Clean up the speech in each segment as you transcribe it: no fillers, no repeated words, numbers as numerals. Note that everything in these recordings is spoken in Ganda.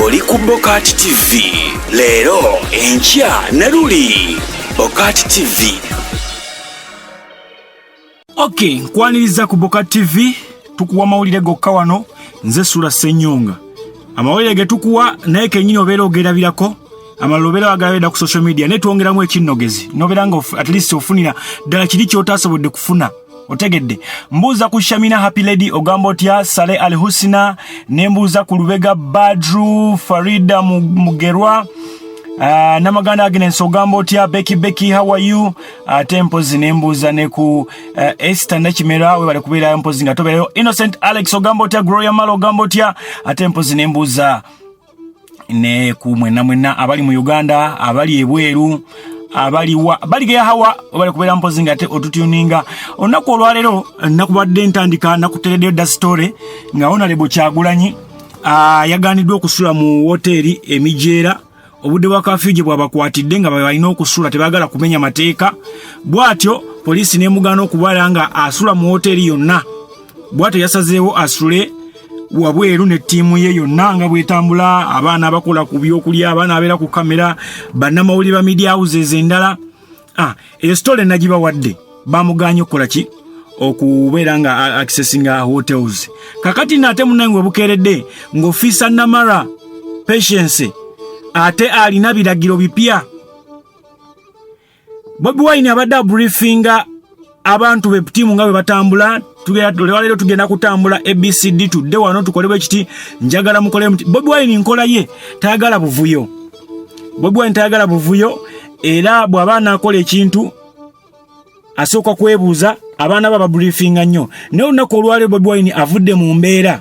Oli ku Bokati TV leero, enkya ne luli. Bokati TV. Ok, nkwaniriza ku Boka TV. Tukuwa mawulire gokka wano. Nze Sula Ssenyonga. Amawulire ge tukuwa naye kenyini obeera ogerabirako, amalala obeera wagalabira ku social media, naye twongeramu ekinnogezi nobeera nga at least ofunira ddala kiri kyotasobodde kufuna. Otegedde? Mbuuza ku Shamina Happy Lady, ogamba otya? Sale Al Husina, nembuuza ku Lubega Badru, Farida Mugerwa, Namaganda Agnes, ogamba otya? Becky Becky, how are you? Ate mpozi nembuuza ne ku Esther Nakimera, webale kubeerayo mpozi nga tobeerayo. Innocent Alex, ogamba otya? Gloria Malo, ogamba otya? Ate mpozi nembuuza ne ku mwenna mwenna abali mu Uganda, abali ebweru, abaliwa baligeya hawa, obali kubeera mpozi nga ate otutuninga. Olunaku olwaleero nakubadde ntandika nakutereddeyo da story nga Honorable Kyagulanyi yaganiddwa okusula mu woteeri emijeera. Obudde bwa kafyu gye bwabakwatidde nga balina okusula, tebaagala kumenya mateeka. Bw'atyo poliisi n'emugaana okubeera nga asula mu woteeri yonna. Bw'atyo yasazeewo asule wabweru ne ttiimu ye yonna nga bwetambula, abaana abakola ku byokulya, abaana abeera ku kamera, bannamawulire ba media houses endala. Eyo story nagibawadde. Bamuganye okukola ki? Okubeera nga accessinga hotels. Kakati naate munange webukeeredde ng'ofiisa Namara Patience ate alina biragiro bipya. Bobi Wine abadde abriefinga abantu be tiimu nga bwe batambula. Leero tugenda kutambula ABCD, tudde wano tukole bwe kiti, njagala mukole muti. Bobi Wine nkola ye tayagala buvuyo. Bobi Wine tayagala buvuyo, era bw'aba anaakola ekintu asooka kwebuuza, abaana ba babriefinga nnyo. Naye olunaku olwaleero Bobi Wine avudde mu mbeera.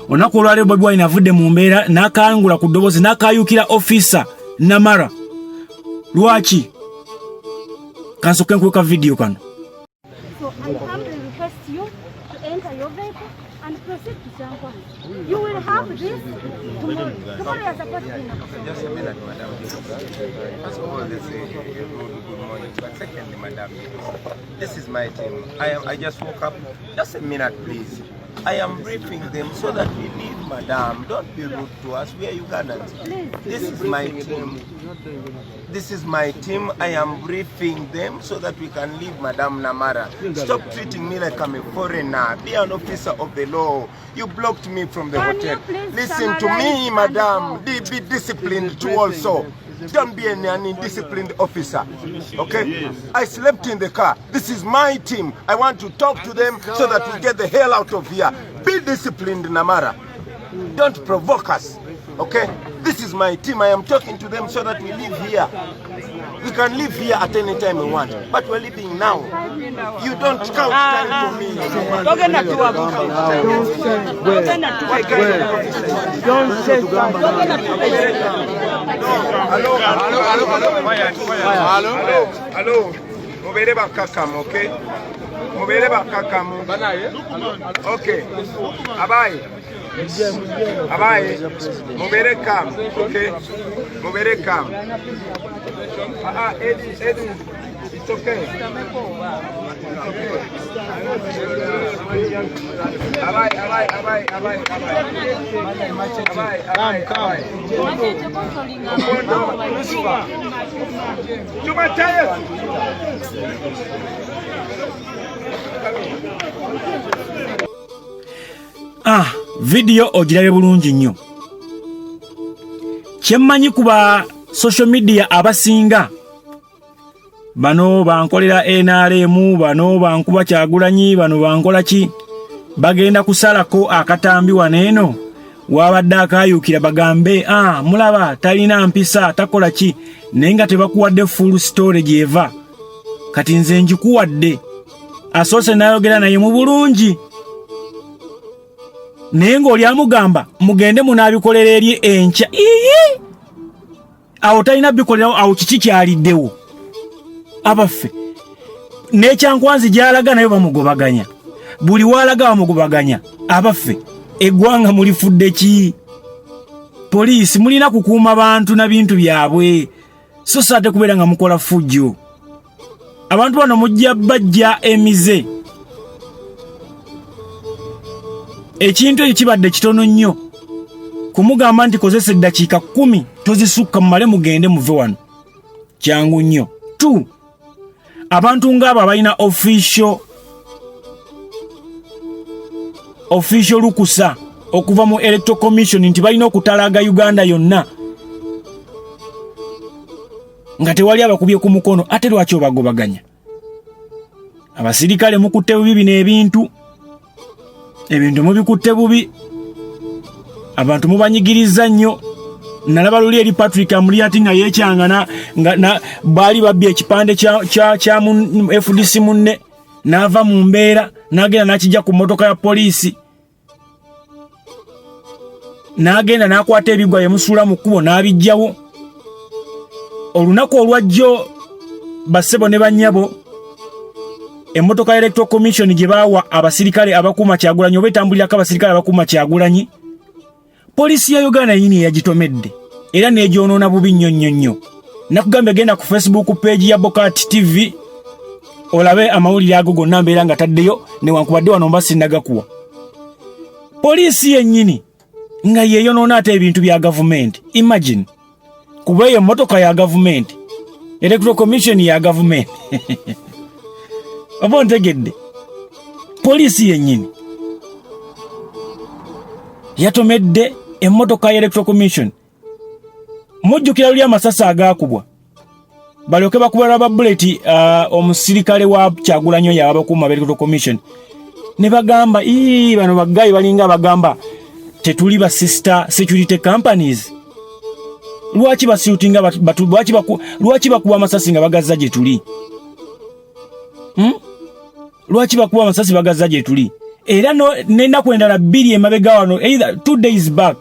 Olunaku olwaleero Bobi Wine avudde mu mbeera n'akangula ku ddoboozi n'akayukira ofisa Namara. Lwaki? Kansooke nkuweka vidiyo kano. So I humbly request you to enter your vehicle and proceed to Kyankwanzi. You will have this tomorrow. Tomorrow you are supposed to be in Nakasongo. Just a minute, madam. First of all, let's say a good morning. But secondly, madam, this is my team. I am. I just woke up. Just a minute, please. I am briefing them so that we leave, madam. Don't be rude to us. We are Ugandans. This is my team. This is my team. I am briefing them so that we can leave, Madam Namara. Stop treating me like I'm a foreigner. Be an officer of the law. You blocked me from the Can hotel. you please Listen to summarize me, and madam. go? Be disciplined too also. Don't be an indisciplined officer. Okay? I slept in the car. This is my team. I want to talk to them so that we get the hell out of here. Be disciplined, Namara. Don't provoke us. Okay? This is my team. I am talking to them so that we leave here. We can leave here at any time we want, but we're leaving now. You don't count time to me. Togenda tuwabuka. Togenda. What kind of officer? Don't say. Hello, hello, hello, hello, hello, hello. Mubeere bakkakkamu, okay? Mubeere bakkakkamu. Okay. Abaye. Abaye. Mubeere calm, okay? Mubeere calm. Ah, ah, Eddie, Eddie. It's okay. It's okay. Abaye, abaye, abaye, abaye, abaye. Abaye, abaye, abaye. Okondo, Lucifer. Chuma cha Yesu. Vidiyo ogirabe bulungi nnyo. Kyemmanyi ku ba social media abasinga, bano bankolera NRM, bano bankuba Kyagulanyi, bano bankola ki, bagenda kusalako akatambi wano eno wabadde akayukira bagambe, mulaba talina mpisa, takola ki, naye nga tebakuwadde full story gyeva. Kati nze njikuwadde. Asoose n'ayogera naye mu bulungi, naye ng'oli amugamba mugende munaabikolera eri enkya. Iyi awo talina bikolerawo awo, kiki kyaliddewo? Abaffe, n'ekyankwanzi gy'alaga nayo bamugobaganya, buli waalaga bamugobaganya. Abaffe, eggwanga mulifudde ki? Poliisi mulina kukuuma bantu na bintu byabwe, so si ate kubeera nga mukola fujjo. Abantu bano mujja bajja emize. Ekintu ekyo kibadde kitono nnyo. Kumugamba nti kozesa eddakiika 10 tozisukka, mumale mugende muve wano, kyangu nnyo. Two, abantu ng'abo abalina official lukusa okuva mu Electoral Commission nti balina okutalaga Uganda yonna nga tewali abakubye ku mukono, ate lwaki obagobaganya? Abasirikale mukutte bubi bino ebintu, ebintu mubikutte bubi, abantu mubanyigiriza nnyo. Nalaba luli eri Patrick Amuriat nga yekyanga nga baali babbye ekipande kya FDC munne, n'ava mu mbeera n'agenda n'akijja ku mmotoka ya poliisi, n'agenda n'akwata ebigwa byemusuula mu kkubo n'abijjawo. Olunaku olwajjo, bassebo ne bannyabo, emmotoka ya Electoral Commission gye baawa abasirikale abakuuma Kyagulanyi oba etambulirako abasirikale abakuuma Kyagulanyi, poliisi ya Uganda yini eyagitomedde era n'egyonoona bubi nnyo nnyo nnyo. Nakugambye, genda ku Facebook page ya Bokat TV olabe amawulire ago gonna mbeera nga taddeyo, newankubadde wano mba sinnagakuwa. Poliisi yennyini nga yeeyonoona ate ebintu bya gavumenti. Imagine, kuba eyo emmotoka ya gavumenti, Electoral Commission ya gavumenti, oba ontegedde? Poliisi yennyini yatomedde emmotoka ya Electoral Commission. Mujjukira luli amasasi agaakubwa, balyoke bakuba rubber bullet, omusirikale wa Kyagulanyi oyo abakuuma Electoral Commission, ne bagamba, "Ii, bano baggayi balinga abagamba tetuli ba sister security companies. Lwaki bashootinga lwaki bakuba amasasi nga bagazza gye tuli? Lwaki bakuba amasasi bagazza gye tuli?" Era n'ennaku endala 2 emabega wano, either 2 days back,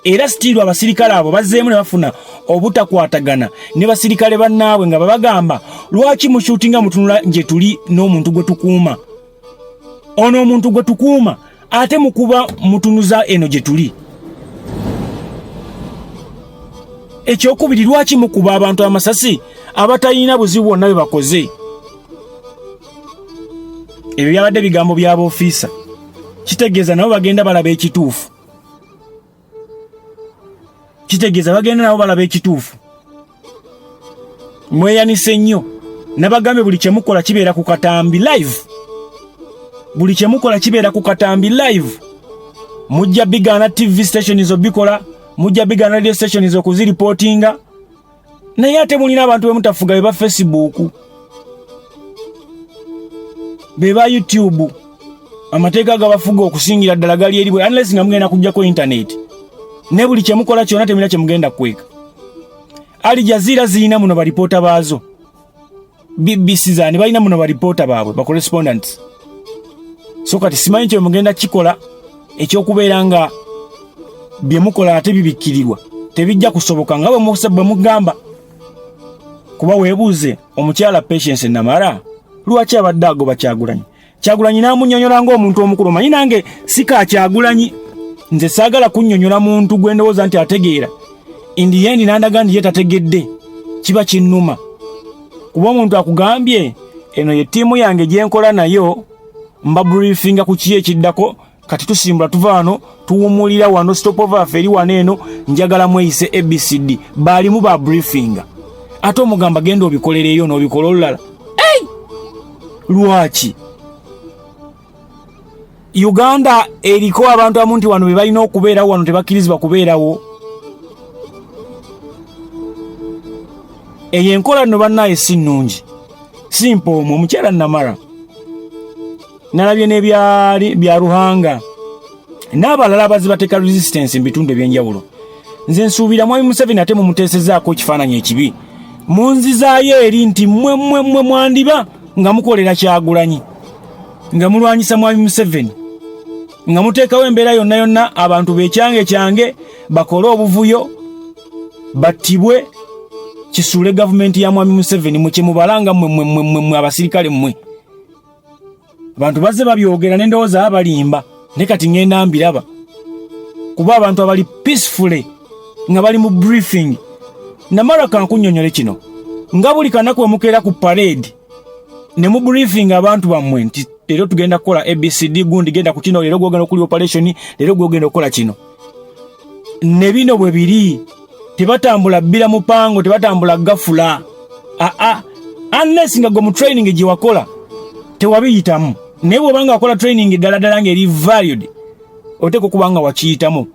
era still abasirikale abo bazzeemu ne bafuna obutakwatagana ne basirikale bannaabwe nga babagamba, "Lwaki mushootinga mutunula gye tuli n'omuntu gwe tukuuma? Ono omuntu gwe tukuuma, ate mukuba mutunuza eno gye tuli. Ekyokubiri, lwaki mukuba abantu amasasi abatalina buzibu bwonna bwe bakoze?" Ebyo byabadde bigambo by'abaofiisa, kitegeeza nabo bagenda balaba ekituufu, kitegeeza bagenda nabo balaba ekituufu. Mweyanise nnyo. Nabagambye, buli kyemukola kibeera ku katambi live, buli kyemukola kibeera ku katambi live. Mujja bigaana TV stations obikola, mujja bigaana radio stations okuziripootinga, naye ate mulina abantu bemutafuga, be ba Facebook, be ba YouTube. Amateeka gabafuga okusingira ddala gali eri bwe, unless nga mugenda kujjako internet, ne buli kyemukola kyonna temulina kyemugenda kukweka. Al Jazeera ziyina muno balipoota baazo, BBC zaani balina muno balipoota baabwe, ba correspondents. So kati simanyi kye mugenda kikola ekyokubeera nga bye mukola ate bibikkirirwa. Tebijja kusoboka nga bwe mugamba. Kuba weebuuze omukyala Patience Namara lwaki abadde agoba Kyagulanyi. Kyagulanyi n'amunnyonnyola ng'omuntu omukulu. Omanyi nange sika Kyagulanyi, nze saagala kunnyonnyola muntu gwe ndowooza nti ategeera. In the end n'andaga nti ye tategedde, kiba kinnuma, kuba omuntu akugambye, "Eno ye ttiimu yange gye nkola nayo, mba briefinga ku ki ekiddako. Kati tusimbula tuva wano, tuwumulira wano, stopover yaffe eri wano eno, njagala mweyise ABCD." Baalimu ba briefinga, ate omugamba genda obikolereeyo n'obikola olulala. Hey! Lwaki Uganda eriko abantu amu nti wano be balina okubeerawo, wano tebakkirizibwa kubeerawo? Eyo enkola nno bannaaye si nnungi, si mpoomu. Omukyala Namara nalabye n'ebyali bya Ruhanga n'abalala abazibateeka resistance mu bitundu ebyenjawulo. Nze nsuubira Mwami Museveni ate mumuteesezaako ekifaananyi ekibi, munzizaayo eri nti mmwe mmwe mmwe mwandiba nga mukolera Kyagulanyi, nga mulwanyisa Mwami Museveni, nga muteekawo embeera yonna yonna abantu bekyange kyange bakole obuvuyo, battibwe, kisuule gavumenti ya Mwami Museveni. Mwe kyemubalanga mmwe mmwe mmwe mmwe abasirikale mmwe. Abantu bazze babyogera ne ndowooza abalimba, ne kati ŋŋenda mbiraba, kuba abantu abali peacefully nga bali mu briefing. Namala kankunnyonnyole kino, nga buli kanaku emukeera ku parade ne mu briefing abantu bammwe nti leero tugenda kukola ABCD, gundi genda ku kino, leero gwogenda okuli operation, leero gwogenda okukola kino. Ne bino bwe biri, tebatambula bbira mupango, tebatambula gafula aa, unless nga gwe mu training gye wakola tewabiyitamu. Naye bw'oba nga wakola training ddala ddala ng'eri valued, oteeka okuba nga wakiyitamu.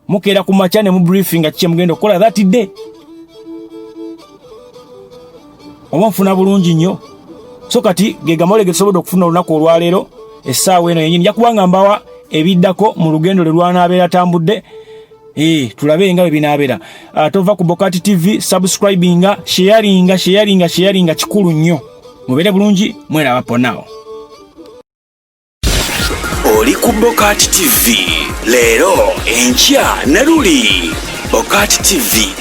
Mukeera ku makya ne mu briefing nga kiki mugenda okukola that day. Oba nfuna bulungi nnyo. So kati ge gamawulire ge tusobodde okufuna olunaku olwaleero essaawa eno yenyini. Nja kuba nga mbawa ebiddako mu lugendo lwe lwanaabeera atambudde. Tulabe nga bwe binaabeera. Tova ku Bokati TV, subscribinga, sharinga, sharinga, sharinga, kikulu nnyo. Mubeere bulungi, mweraba ponaawo. Oli ku Bokati TV leero, enkya ne luli. Bokati TV.